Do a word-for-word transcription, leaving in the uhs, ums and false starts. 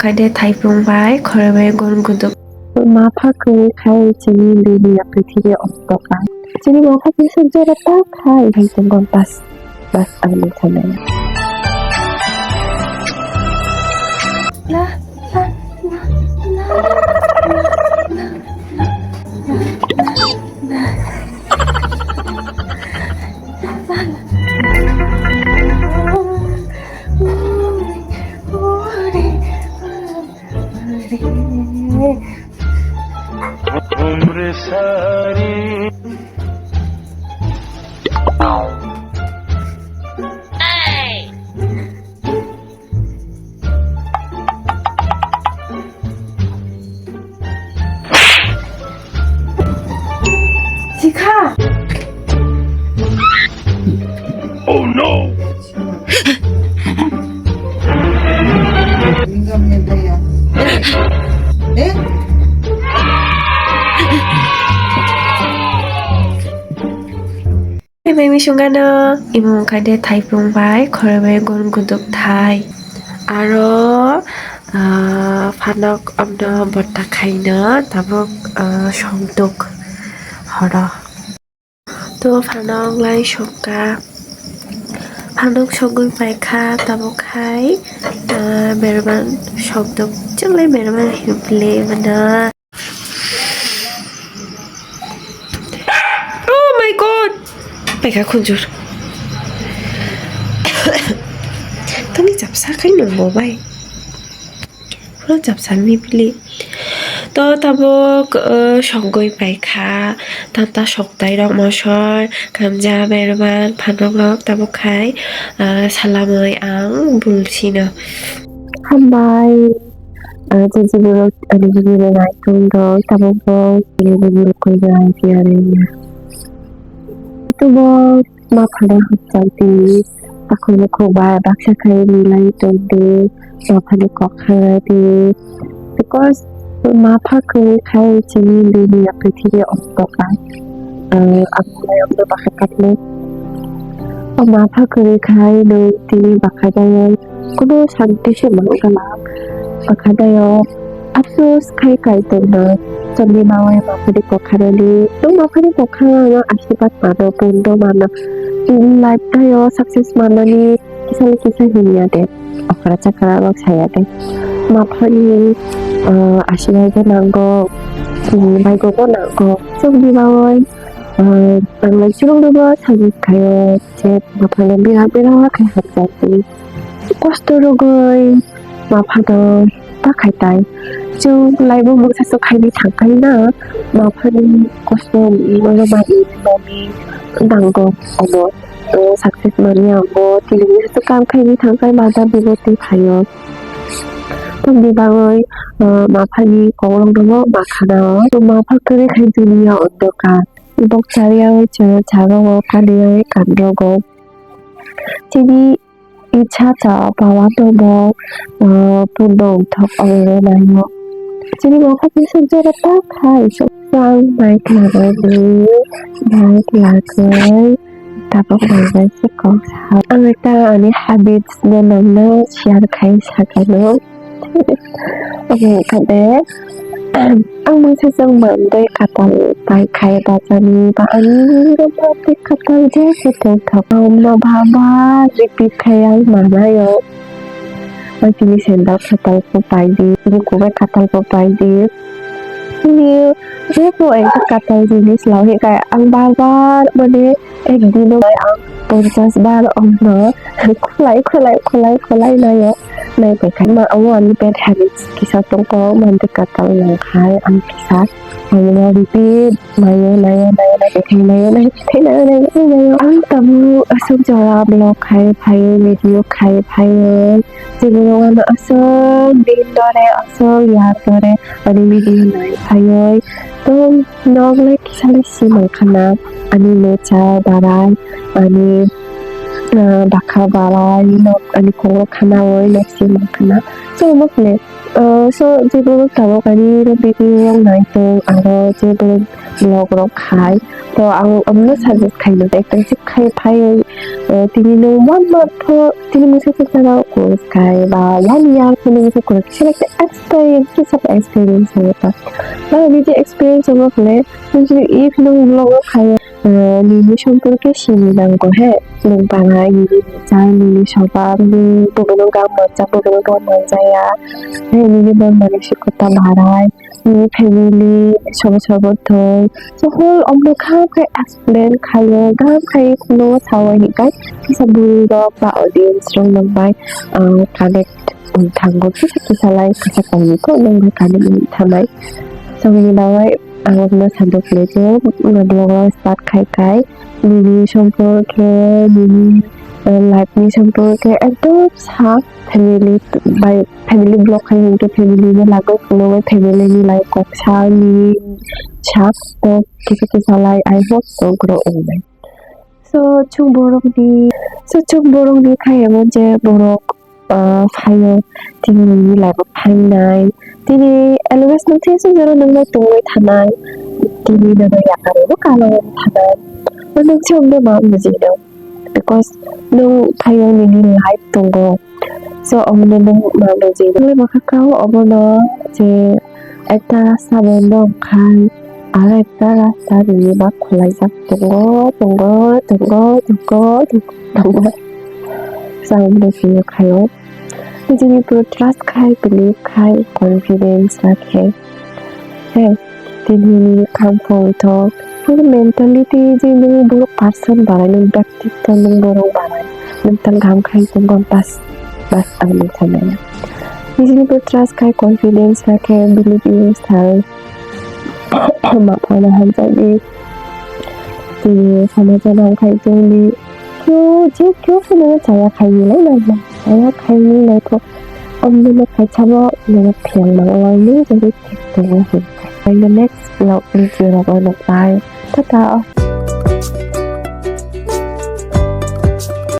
Khaide thaipung bai khoroi bai gon guduk. Ma pha kwrwi khai chini duniya prithibi oktoka. Chini mokha bisa jora ta khai hai tong gon pas pas ang ni thanai. Sikha. Oh no! Bai misung gano imo wngkha de thaipung bai khoroi bai gon guduk thai. Aro, ah, phanok omno botta khaino tabuk, ah, songduk horo. To phanok lai sokka. Phanok sogwi paikha tabuk khai, ah, berman sokduk chwlai berman hible mana. Oh my God! Paikha khunjur. Tani chapsa khai nungbo bai. Pura chapsa ni bili. To tabuk, uh, sogwi paikha. Tata soktai rok mosor. Kamja berman phanok rok tabuk khai. Uh, salamoi ang bulsino. Hambai. Ah, je je borok ani bini rok naitung rok, tabuk bo ani bini rok koi bai phiya rwya. Tabuk ma phano hapjak di, takhuk bukhuk bai baksa khai milai tong di, ma phani kok khanai di. Because ma pha kwrwi khai chini bini ya prithibi oktoka. Ah, ang nai okto bakha katli. O ma pha kwrwi khai nwng tini bakha dayai. Kuno santi se mangala. Pakha dayo. Afsus khai kaitorno. Chomni mawai maphani kokharani. Tong maphani kokharano asirwad mano, pundo mano. In life dayo success manani kisa kisa hinya de. Okra chakra rok saya de. Maphani, ah, asirwad nango. Hmm, baigo bo nango. Chomni mawai, ah, nanglai chirok bo success khayo. Je maphani bira bira khai hamjak. Kosto rwgwi ma phano ta khai tai. Chwng laibo mungsa swk khaini thang khai na, ma phani kosto rwmani mani nango omo. O success mani abo tini mungsa swk kam khaini thang khai ma da bibo twi phaio. Tamni bagwi, o, ma phani kokrok rwgo ma khana o. Ma pha kwrwi khai dunia ondokar. Bok chariya oi chwng chago o kaliya oi kanrogo. Chini Icha cha pawan tongmo, ah, pundo wngthok oro naio. Chini mokol kisa jora ta khai sok. Ang bike lagani, bike lagwi tabuk nangbai se kok sa. Ang ekta ani habits no nangno share khai sakano. Omo wngkha de, ang mungsa swk mandoi katal pai khai bachani ba ani rwmani katal je se tongthok. Omo baba repeat khai ang manaio. Ang chini sandal katal bo pai di, chini kubai katal bo pai di. Chini jebo ekta katal jinis lao hinkhai ang bar bar mane ek dino ang ponchas bar omno khulai khulai khulai khulai naio. Naipaikha ma omo ani bad habits kisa tongkho, mande katal nangkhai ang kisa. Omo repeat naio naio naio naio khe naio naio khe naio naio naio. Ang tabuk aswk jora vlog khai phaio, video khai phaio. Jiboro ano aswk din dore aswk yar dore ani video nai phaio. To nok lai kisa lai si mankha na ani nature barai ani, ah, bakha barai nok ani khoro khana oi nok si mankha na. So omo khle, ah, so jiboro tabuk ani video rok nai tong aro jiboro vlog rok khai. To ang omno suggest khaino ekta se khai phai, eh, tini nwng one month pho tini mungsa kisa rok course khai ba one year pho nwng se course khai, se ekta experience kisa experience hai ta. Ba nini je experience omo khle, nung je if nwng vlog o khai, eh, nini somporke sini nango he, nwng banai nini chai nini sobab ni bobono gam manjak bobono gam manjaya, he nini bon manusikota barai. Nini family, sobo sobo thung. So, whole omno kaham khe explain khaio, kaham khai kheno sao hinkhe, kisa bwrwi rok ba audience rok nang bai, ah, connect wng thango. Kisa kisa lai kisa kainwi kok nang bai connect wng thanai. So, bini bagwi ang okno sado khlai khe, vlog o start khai khai, nini somporke, nini, ah, life ni somporke ekdom sa family bai. Family vlog khai hwnkhe family no lagwi phunuknai, family ni life kok sa, nini sa kok kisa kisa lai, I hope kok rw wngnai. So, chwng borok ni, so, chwng borok ni khai abo je borok, ah, phaio, tini nini life o phainai, tini always nung thik se jora nung bai tongwi thanai, tini nono yakari bo kalo wngwi thanai, nwng se wngde ma buji rw. Because nwng phaio nini life tongo. So, omono nwng ma buji. Nwng le bwkha kao obono je ekta rasta bondo wngkha, aro ekta rasta nini ba khwlaijak tongo, tongo, tongo. So, ang buji khaio. Nijini puro trust khai, believe khai, confidence rakhe. He, tini nini khamphang thok. Nini mentality je nini borok person barai, nini bektitto nini borok barai. Nini tal gam khai tongo bas, bas ang nini sanaya. Nijini puro trust khai, confidence rakhe, believe in yourself. Maphano hamjagwi. Tini samajana khai tongdi. Kyo, je kyo phano chaya khai nilai nang. Chaya khai nilai kho. Omni no khai chabo nang phiyang mang wai ni jadi thik tongo hin. In the next vlog video rogo nuknai. Tata.